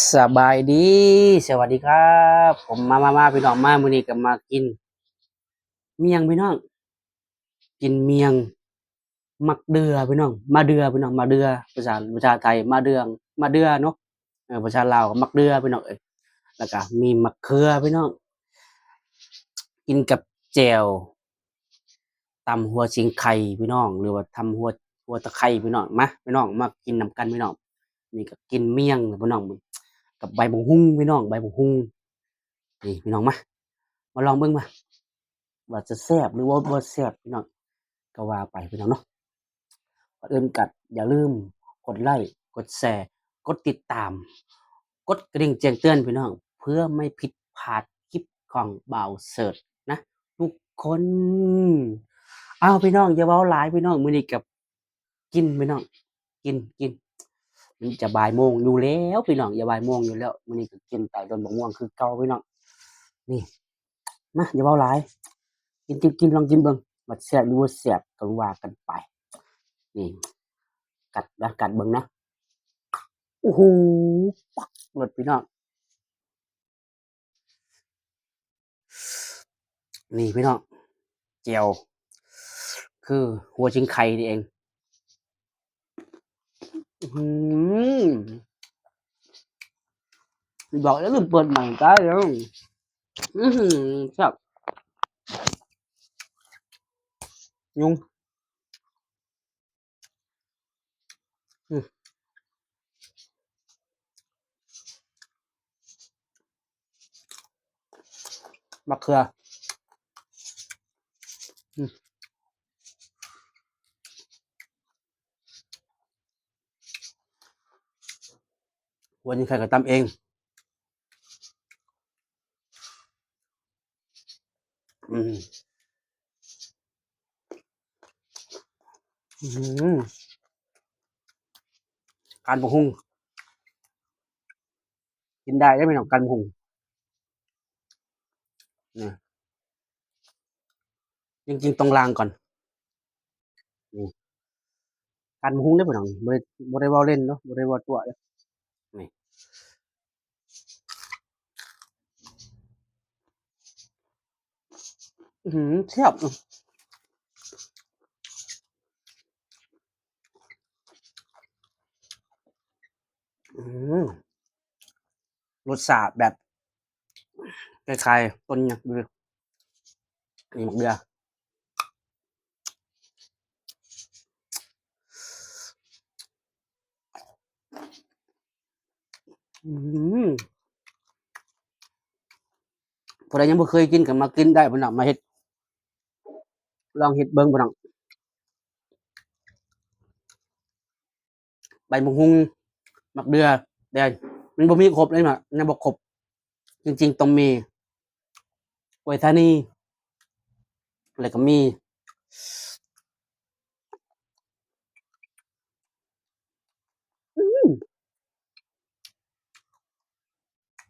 ສະບາຍດີ ສະຫວັດດີຄັບ ຜົມ ມາ ມາ ມາ ພີ່ນ້ອງ ມາ ມື້ນີ້ກໍມາກິນໝ້ຽງພີ່ນ້ອງ ກິນໝ້ຽງໝາກເດືອພີ່ນ້ອງ ໝາກເດືອພີ່ນ້ອງ ໝາກເດືອ ພາສາ ພາສາໄທໝາກເດືອ ໝາກເດືອເນາະ ເອີ ພາສາລາວກໍໝາກເດືອພີ່ນ້ອງເອີຍ ແລ້ວກໍມີໝາກເຂືອພີ່ນ້ອງ ກິນກັບແຈ່ວ ຕຳຫົວຊິງໄຄພີ່ນ້ອງ ຫຼືວ່າຕຳຫົວ ຫົວຕະໄຄພີ່ນ້ອງ ມາພີ່ນ້ອງ ມາກິນນຳກັນພີ່ນ້ອງ ນີ້ກໍກິນໝ້ຽງແລ້ວພີ່ນ້ອງ ກັບໃບບັກຫຸ່ງພີ່ນ້ອງ ໃບບັກຫຸ່ງ ນີ້ພີ່ນ້ອງ ມາ ມາລອງເບິ່ງ ມາ ວ່າຈະແຊບ ຫຼືວ່າບໍ່ແຊບພີ່ນ້ອງ ກໍວ່າໄປພີ່ນ້ອງເນາະ ກ່ອນອື່ນກໍຢ່າລືມກົດໄລ້ ກົດແຊ ກົດຕິດຕາມ ກົດກະດິ່ງແຈ້ງເຕືອນພີ່ນ້ອງ ເພື່ອໄມ່ຜິດພາດຄລິບຂອງບ່າວເສີດນະທຸກຄົນ ອ້າວ ພີ່ນ້ອງ ຢ່າເວົ້າຫຼາຍພີ່ນ້ອງ ມື້ນີ້ກໍກິນພີ່ນ້ອງ ກິນ ກິນ ມັນຈະບ່າຍໂມງຢູ່ແລ້ວພີ່ນ້ອງ ຈະບ່າຍໂມງຢູ່ແລ້ວ ມື້ນີ້ກໍກິນໄປ ດອນບັກມ່ວງຄືເກົ່າພີ່ນ້ອງ ນີ້ ມາ ຢ່າເວົ້າຫຼາຍ ກິນ ກິນ ກິນ ລອງກິນເບິ່ງ ວ່າແຊບຫຼືບໍ່ແຊບ ກໍວ່າກັນໄປ ນີ້ ກັດນະ ກັດເບິ່ງນະ ໂອ້ໂຫ ປັກ ເລີດພີ່ນ້ອງ ນີ້ພີ່ນ້ອງ ແຈ່ວ ຄືຫົວຊິງໄຄນີ້ເອງ ອືມ ບອກແລ້ວລືມເປີດໃໝ່ ຕາຍແລ້ວ ອືມ ແຊບ ຍຸງ ອືມ ໝາກເຂືອ ອືມ ຫົວຊິງໄຄກໍຕຳເອງ ອືມ ອືມ ການບັກຫຸ່ງ ກິນໄດ້ເດ້ພີ່ນ້ອງ ການບັກຫຸ່ງ ນີ້ ຈິງໆຕ້ອງລ້າງກ່ອນ ນີ້ ການບັກຫຸ່ງເດ້ພີ່ນ້ອງ ບໍ່ໄດ້ ບໍ່ໄດ້ເວົ້າເລ່ນເນາະ ບໍ່ໄດ້ເວົ້າຕົວະເດ້ ນີ້ ອືມ ແຊບ ອືມ ລົດຊາດແບບຄ້າຍໆຕົ້ນຫຍັງ ນີ້ ໝາກເດືອ ອືມ ຜູ້ໃດຍັງບໍ່ເຄີຍກິນກໍມາກິນໄດ້ພີ່ນ້ອງ ມາເຮັດ ລອງເຮັດເບິ່ງພີ່ນ້ອງ ໃບບັກຫຸ່ງ ໝາກເດືອ ແຕ່ມັນບໍ່ມີຄົບເດ້ ມັນຍັງບໍ່ຄົບ ຈິງໆຕ້ອງມີ ກ້ວຍທານີ ແລ້ວກໍມີ ອືມ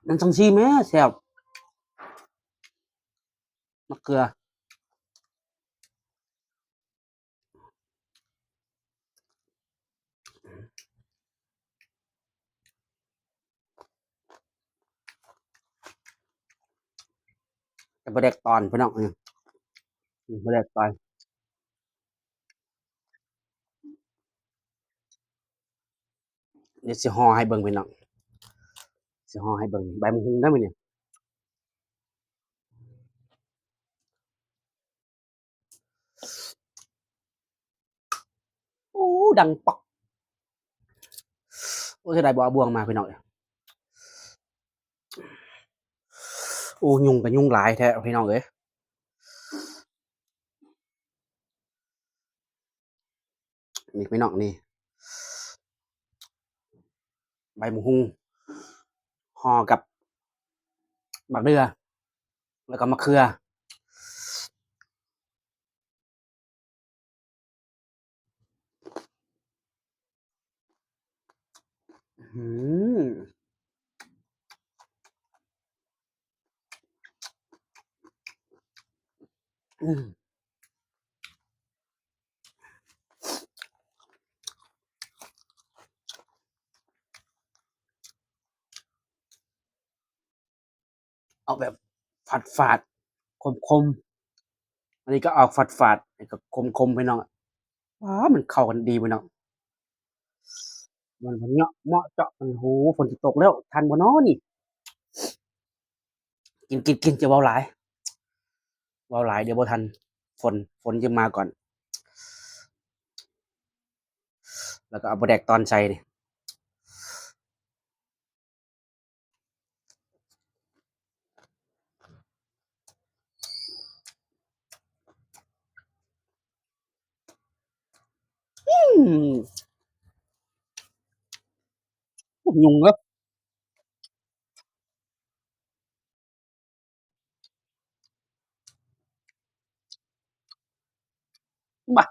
ມັນຈັ່ງຊີ້ແມ້ ແຊບ ໝາກເຂືອ ກັບປາແດກຕອນພີ່ນ້ອງ ອືມ ປາແດກຕອນ ດຽວຊິຫໍ່ໃຫ້ເບິ່ງພີ່ນ້ອງ ຊິຫໍ່ໃຫ້ເບິ່ງ ໃບບັກຫຸ່ງເດ້ມື້ນີ້ ໂອ້ ດັງປັອກ ໂອ້ ເສຍດາຍບໍ່ເອົາບ່ວງມາພີ່ນ້ອງເອີຍ ໂອ້ ຍຸງກໍຍຸງຫຼາຍແທ້ພີ່ນ້ອງເອີຍ ນີ້ພີ່ນ້ອງ ນີ້ ໃບໝາກຫຸ່ງ ຫໍ່ກັບໝາກເດືອ ແລ້ວກໍໝາກເຂືອ ອືມ ອືມ. ອອກແບບຝາດໆ ຂົມໆ ອັນນີ້ກໍອອກຝາດໆ ແລ້ວກໍຂົມໆ ພີ່ນ້ອງ. ວ້າ ມັນເຂົ້າກັນດີພີ່ນ້ອງ. ມັນ ມັນເຍາະເໝາະເຈາະ ມັນ ໂຫ ຝົນຊິຕົກແລ້ວ ທັນບໍ່ນໍນີ້? ກິນ ກິນ ກິນ ຈະເວົ້າຫຼາຍ ເວົ້າຫຼາຍດຽວບໍ່ທັນ ຝົນ ຝົນຈະມາກ່ອນ. ແລ້ວກໍເອົາປາແດກຕອນໃສ່ນີ້. ອືມ ຍຸງເດີ. ບາ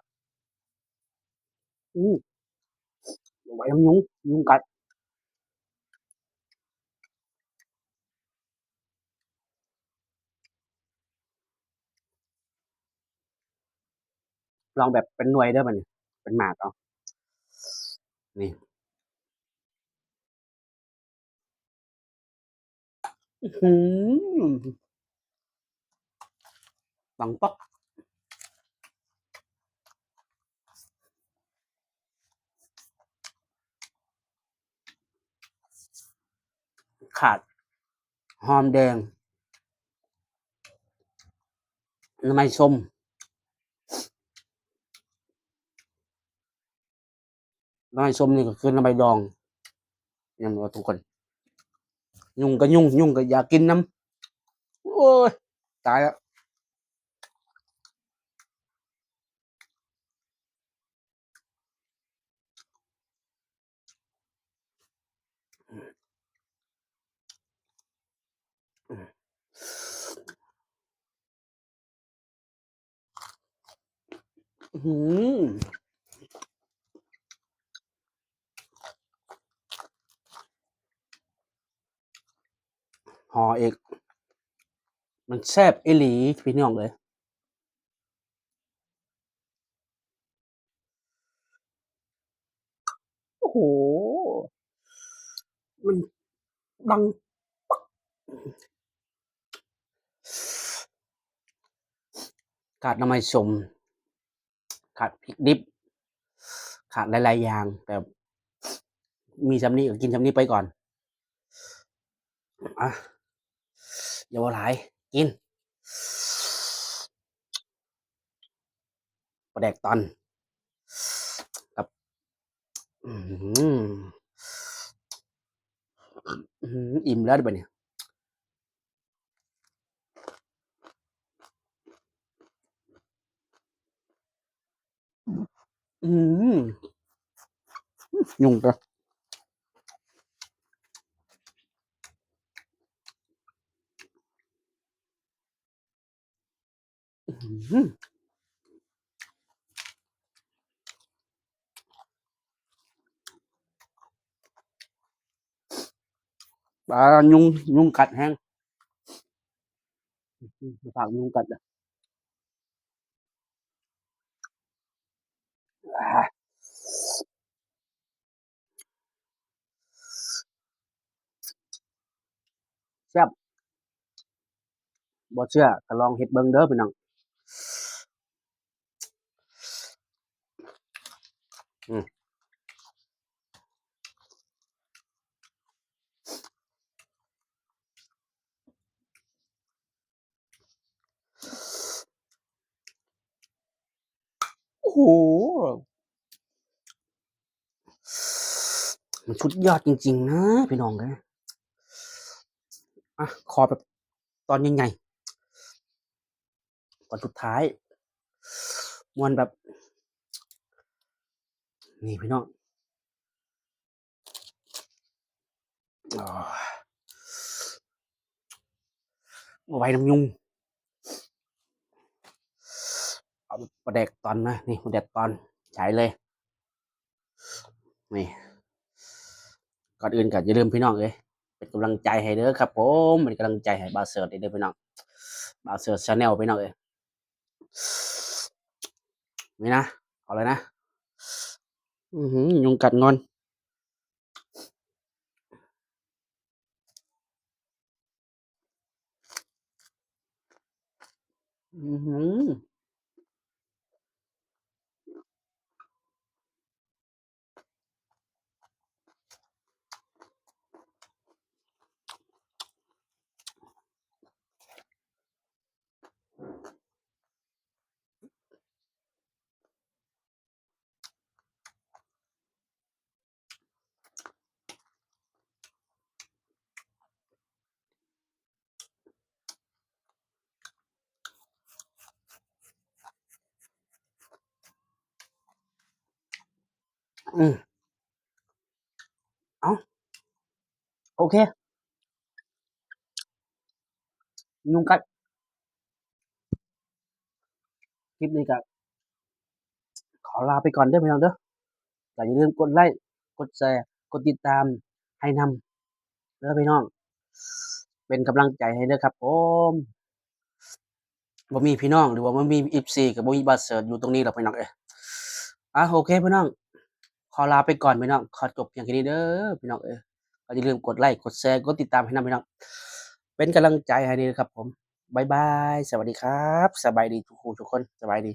ອືມ ບໍ່ໄຫວນຳຍຸງ ຍຸງກັດ. ລອງແບບເປັນໜ່ວຍເດີບັດນີ້ ເປັນໝາກເອົາ ນີ້. ອືຫື ປັງປອກ ຂາດຫອມແດງ ໜໍ່ໄມ້ສົ້ມ. ໜໍ່ໄມ້ສົ້ມນີ້ກໍຄືໜໍ່ໄມ້ດອງ ແມ່ນບໍ່ທຸກຄົນ? ຍຸງກໍຍຸງ ຍຸງກໍຢາກກິນນຳ. ໂອ້ຍ ຕາຍລະ. ອືມ ຫໍ່ອີກ ມັນແຊບອີ່ຫຼີພີ່ນ້ອງເອີຍ. ໂອ້ໂຫ ມັນດັງປັກ ຂາດໜໍ່ໄມ້ສົ້ມ ຂາດພິກດິບ ຂາດຫຼາຍໆຢ່າງ ແຕ່ມີສ່ຳນີ້ກໍກິນສ່ຳນີ້ໄປກ່ອນ. ອ່ະ ຢ່າເວົ້າຫຼາຍ ກິນ ປາແດກຕອນກັບ ອືມ ອີ່ມແລ້ວເດບັດນີ້. ອືມ ຍຸງກະ ອືມ ປາ ຍຸງ ຍຸງກັດແຮງ ປາກຍຸງກັດ. ແຊບ ບໍ່ເຊື່ອກໍລອງເຮັດເບິ່ງເດີພີ່ນ້ອງ. ອືມ ໂອ້ໂຫ ມັນສຸດຍອດຈິງໆນະພີ່ນ້ອງເອີຍ. ອ່ະ ຂໍແບບຕອນໃຫຍ່ໆ ຕອນສຸດທ້າຍ ມ່ວນແບບ ນີ້ພີ່ນ້ອງ. ບໍ່ໄຫວນຳຍຸງ ເອົາປາແດກຕອນນະ ນີ້ປາແດກຕອນໃສ່ເລີຍ ນີ້. ກ່ອນອື່ນກໍຢ່າລືມພີ່ນ້ອງເອີຍ ເປັນກຳລັງໃຈໃຫ້ເດີຄັບຜົມ ເປັນກຳລັງໃຈໃຫ້ບ່າວເສີດເດີພີ່ນ້ອງ ບ່າວເສີດ Channel ພີ່ນ້ອງເອີຍ. ນີ້ນະ ເອົາເລີຍນະ ອືຫື ຍຸງກັດງອນ. ອືຫື ອືມ ເອົ້າ ໂອເຄ ຍຸງກັດ ຄລິບນີ້ກໍຂໍລາໄປກ່ອນເດີພີ່ນ້ອງເດີ ກໍຢ່າລືມກົດໄລ້ ກົດແຊ ກົດຕິດຕາມໃຫ້ນຳເດີພີ່ນ້ອງ ເປັນກຳລັງໃຈໃຫ້ເດີຄັບຜົມ. ບໍ່ມີພີ່ນ້ອງ ຫຼືວ່າບໍ່ມີເອັຟຊີ ກໍບໍ່ມີບ່າວເສີດຢູ່ຕົງນີ້ດອກພີ່ນ້ອງເອີຍ. ອ່າ ໂອເຄພີ່ນ້ອງ ຂໍລາໄປກ່ອນພີ່ນ້ອງ ຂໍຈົບພຽງແຄ່ນີ້ເດີພີ່ນ້ອງເອີຍ. ກໍຢ່າລືມກົດໄລ້ ກົດແຊ ກົດຕິດຕາມໃຫ້ນຳພີ່ນ້ອງ ເປັນກຳລັງໃຈໃຫ້ນີ້ເດີຄັບຜົມ. ບາຍບາຍ ສະຫວັດດີຄັບ ສະບາຍດີທຸກຜູ້ທຸກຄົນ ສະບາຍດີ.